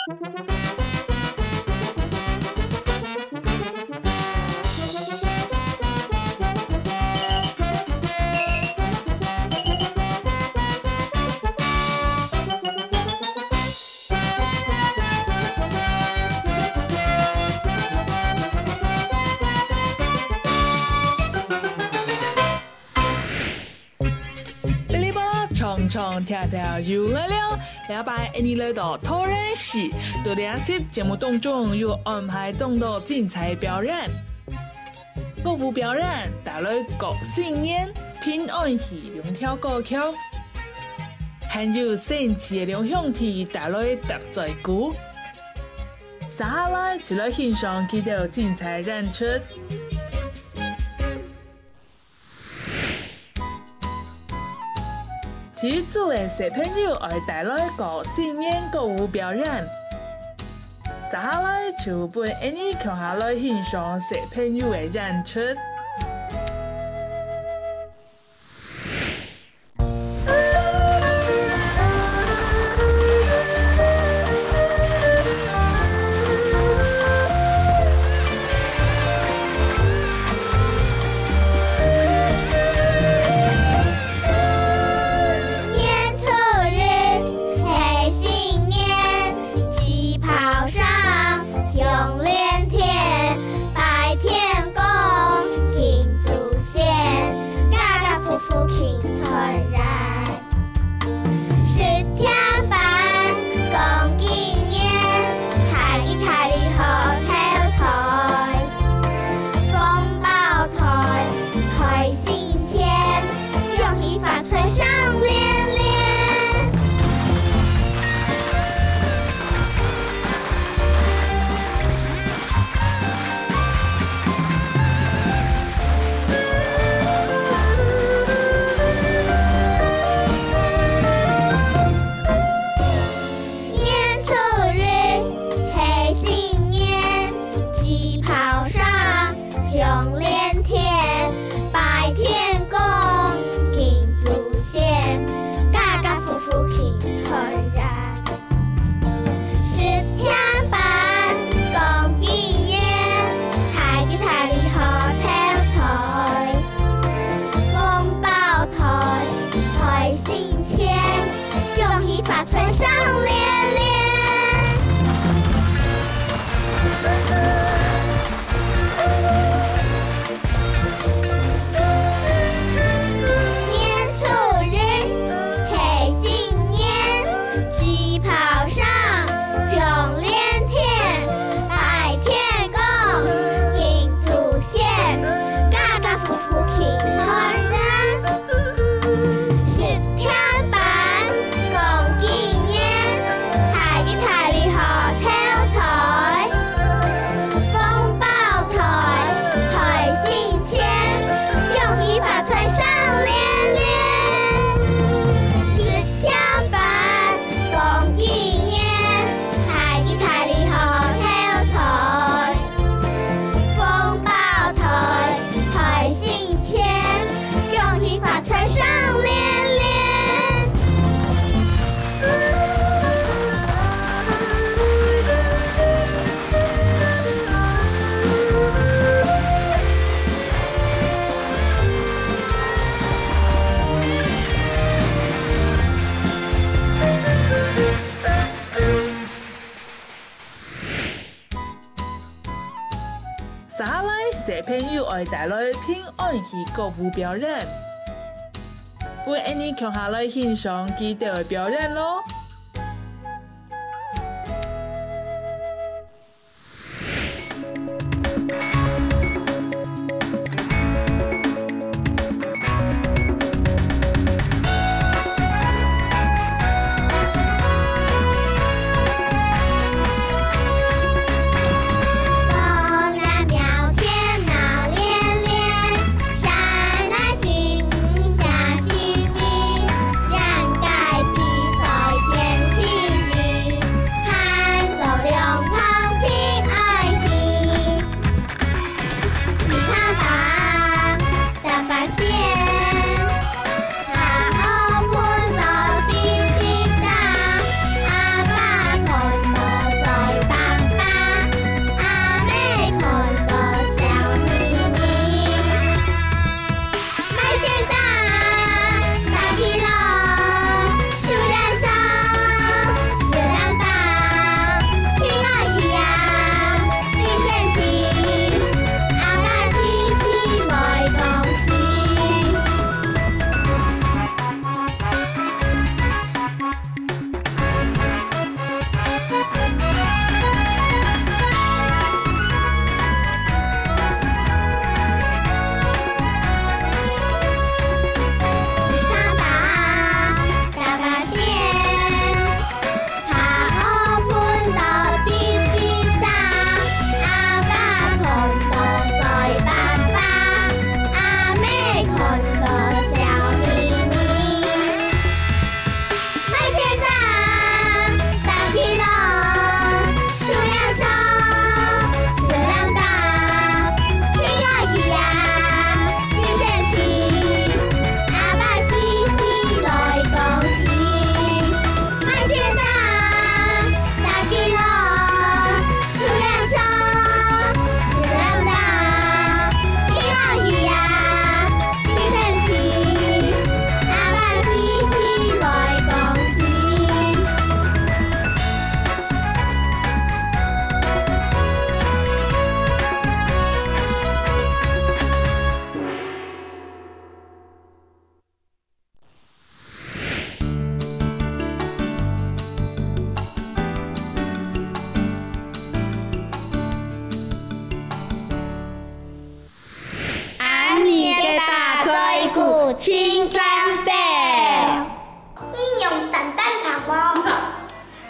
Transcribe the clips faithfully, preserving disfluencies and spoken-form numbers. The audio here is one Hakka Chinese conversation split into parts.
嗶哩吧啦，長長條條又來了。這擺𫣆俚來到桃園市，在這集節目當中有安排當多精彩表演。歌舞表演帶來過新年、平安喜兩條歌曲，還有生趣个兩兄弟帶來搭嘴鼓。接下來就來欣賞佢兜精彩演出。 第一組个小朋友愛帶來過新年歌舞表演。接下來就分𫣆俚共下來欣賞小朋友个演出。 年初一係新年，雞炮聲響連天，拜天公敬祖先，家家戶戶慶團圓。 十點半，講敬言，大吉大利好透財。紅包袋，袋新錢，恭喜發財上連連。 年初一係新年，雞炮聲響連天，拜天公敬祖先，家家戶戶慶團圓。 十點半，講敬言，大吉大利好透財。紅包袋，袋新錢，恭喜發財上連連。 年初一係新年，雞炮聲響連天，拜天公敬祖先，家家戶戶慶團圓。十點半，講敬言，大吉大利好透財。 紅包袋，袋新錢，恭喜發財上連連。十點半，講敬言，大吉大利好透財。紅包袋，袋新錢，恭喜發財上連連。 接下來，小朋友愛帶來平安喜歌舞表演。分𫣆俚共下來欣賞佢兜个表演囉。盡讚兜。你用丹丹糖無？毋著，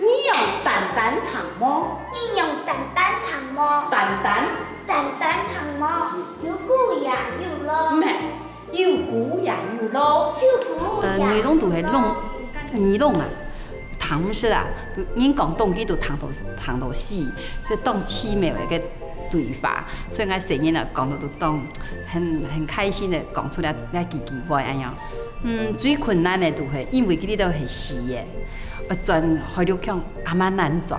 你用丹丹糖無？你用丹丹糖無？丹丹。丹丹糖無？有跍也有路。毋係，有跍也有路。有跍也有路。呃，耳聾就係聾，耳聾啊，聽毋識啊，人講當久就聽到，聽到死，所以當奇妙个一个對話，所以𠊎細人啊講到都當很，很開心个講出來這幾句話恁樣。 嗯，最困難个就係因為佢兜係死个，愛鑽海陸腔還蠻難鑽，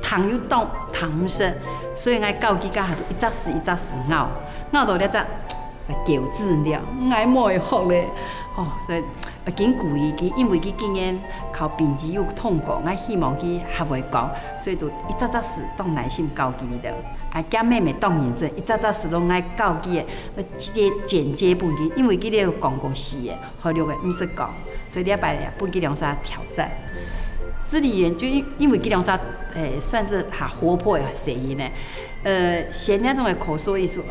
聽又當聽毋識，所以𠊎教佢个下就一隻字一隻字咬，咬到這隻就噭眵了，𠊎無愛學咧。哦，所以愛緊鼓勵佢，因為佢今年考丙級又通過，𠊎希望佢較會講，所以就一隻隻字當耐心教佢兜。啊，厥妹妹當認真，一隻隻字都𠊎教佢个，直接剪接分佢，因為佢兜有講過死个。 海陸个毋識講，所以這擺啊，分佢兩儕挑戰。朱麗葉就因，因為佢兩儕，誒，算係較活潑个細人呢，呃，選這種个口說藝術，誒，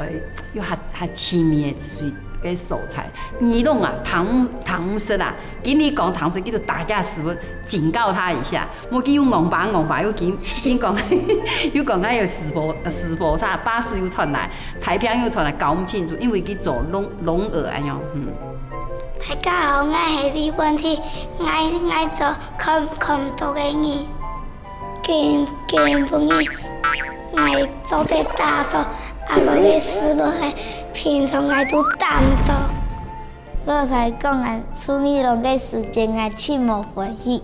又較，較親密个水，个素材。耳聾啊，聽，聽毋識啊，緊佢講聽毋識，佢就打厥屎朏，警告他一下。無佢又戇巴戇巴，又緊，緊講，又講佢有屎朏，屎朏車，巴士又傳來，大廳又傳來，搞毋清楚，因為佢做聾，聾耳恁樣，嗯。 大家好，𠊎係李文婷，𠊎，𠊎做看，看毋到个人。今，今晡日，𠊎做得打到阿哥个屎朏咧，平常𠊎都打毋到。老師講𠊎出耳聾个時節，𠊎盡無歡喜。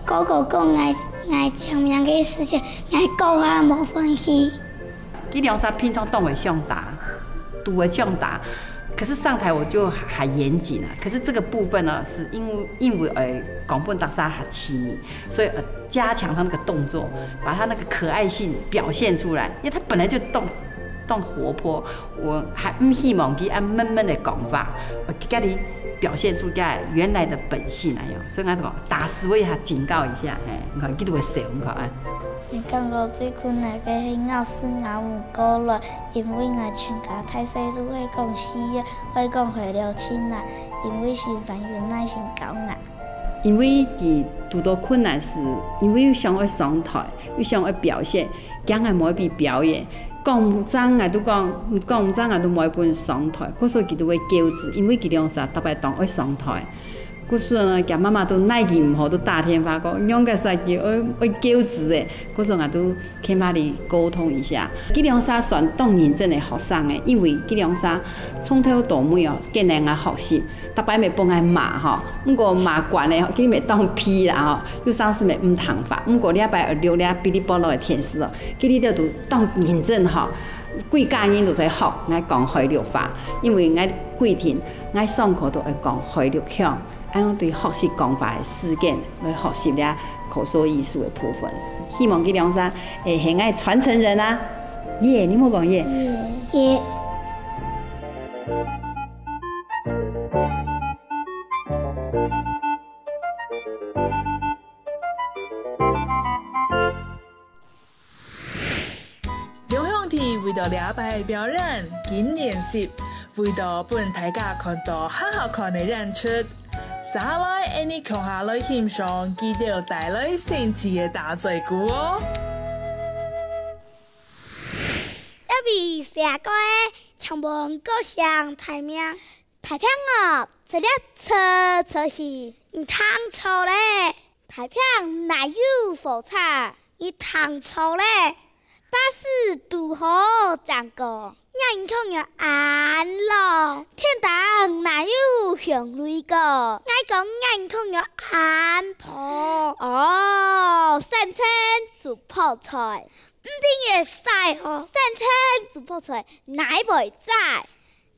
哥哥講𠊎，𠊎青盲个時節，𠊎更加無歡喜。 佢兩儕平常當會相打，都會相打，可是上台我就還嚴謹啊。可是這個部分呢，是因為，因為，呃，講分大家較親密，所以，呃，加強他那個動作，把他那個可愛性表現出來，因為他本來就當，當活潑，我還毋希望佢恁悶悶个講法，我家己表現出佢原來的本性來喲。所以𠊎講，打屎朏一下，警告一下，嘿，你看，佢都會笑，你看啊。 𠊎感覺最困難个係咬屎咬毋過來，因為𠊎全家大細都會講死个，會講海陸盡難，因為先生有耐心教𠊎。因為佢堵到困難時，因為又想愛上台，又想愛表現，驚𠊎無愛分表演。講毋正𠊎都講，講毋正𠊎都無愛分上台，故所佢都會噭眵，因為佢兩儕逐擺當愛上台。 故所呢，厥媽媽都奈佢毋何，都打電話講，仰結煞佢愛，愛噭眵欸。故所𠊎都去摎佢溝通一下。佢兩儕算當認真个學生欸，因為佢兩儕從頭到尾哦，跟𠊎學習，逐擺乜分𠊎罵吼，毋過罵慣咧，佢乜當皮啦吼，有成時乜毋聽話。毋過這擺錄這嗶哩啵哩个電視哦，佢兜都當認真吼，歸家人都在學𠊎講海陸話，因為𠊎規定𠊎上課都愛講海陸腔。 恁樣對學習講話个時間來學習這口說藝術个部分。希望佢兩儕會係𠊎傳承人啊！耶，你莫講耶。耶。兩兄弟為著這擺表演緊練習，為著分大家看著較好看个演出。接下來，𫣆俚共下來欣賞佢兜帶來神奇个打嘴鼓哦！這位細阿哥仔，請問閣姓大名？大伯哦，出了車，車去，你聽錯咧。 大伯，哪有火車？你聽錯咧，巴士堵好正過。𠊎講有恁老，天頂哪有雄雷公？𠊎講𠊎講有恁婆。哦，生忒就破財，毋定會使哦。生忒就破財，哪會在？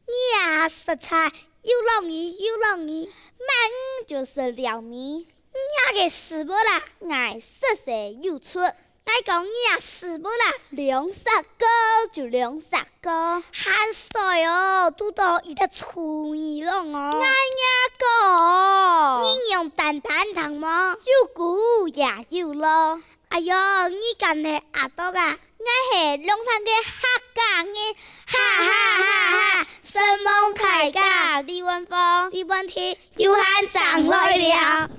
你啊，實在又浪語又浪語，滿屋就係料米。 你个屎朏啊，𠊎識寫有出。𠊎講你个屎朏啊，兩隻角就兩隻角。還衰哦，堵著一隻臭耳聾哦。𠊎也講。你用丹丹糖無？有跍也有路。哎喲，你敢係阿啄啊？ 𠊎係龍潭个客家人，哈哈哈哈！承蒙大家，李文峰、李文婷又喊正來了。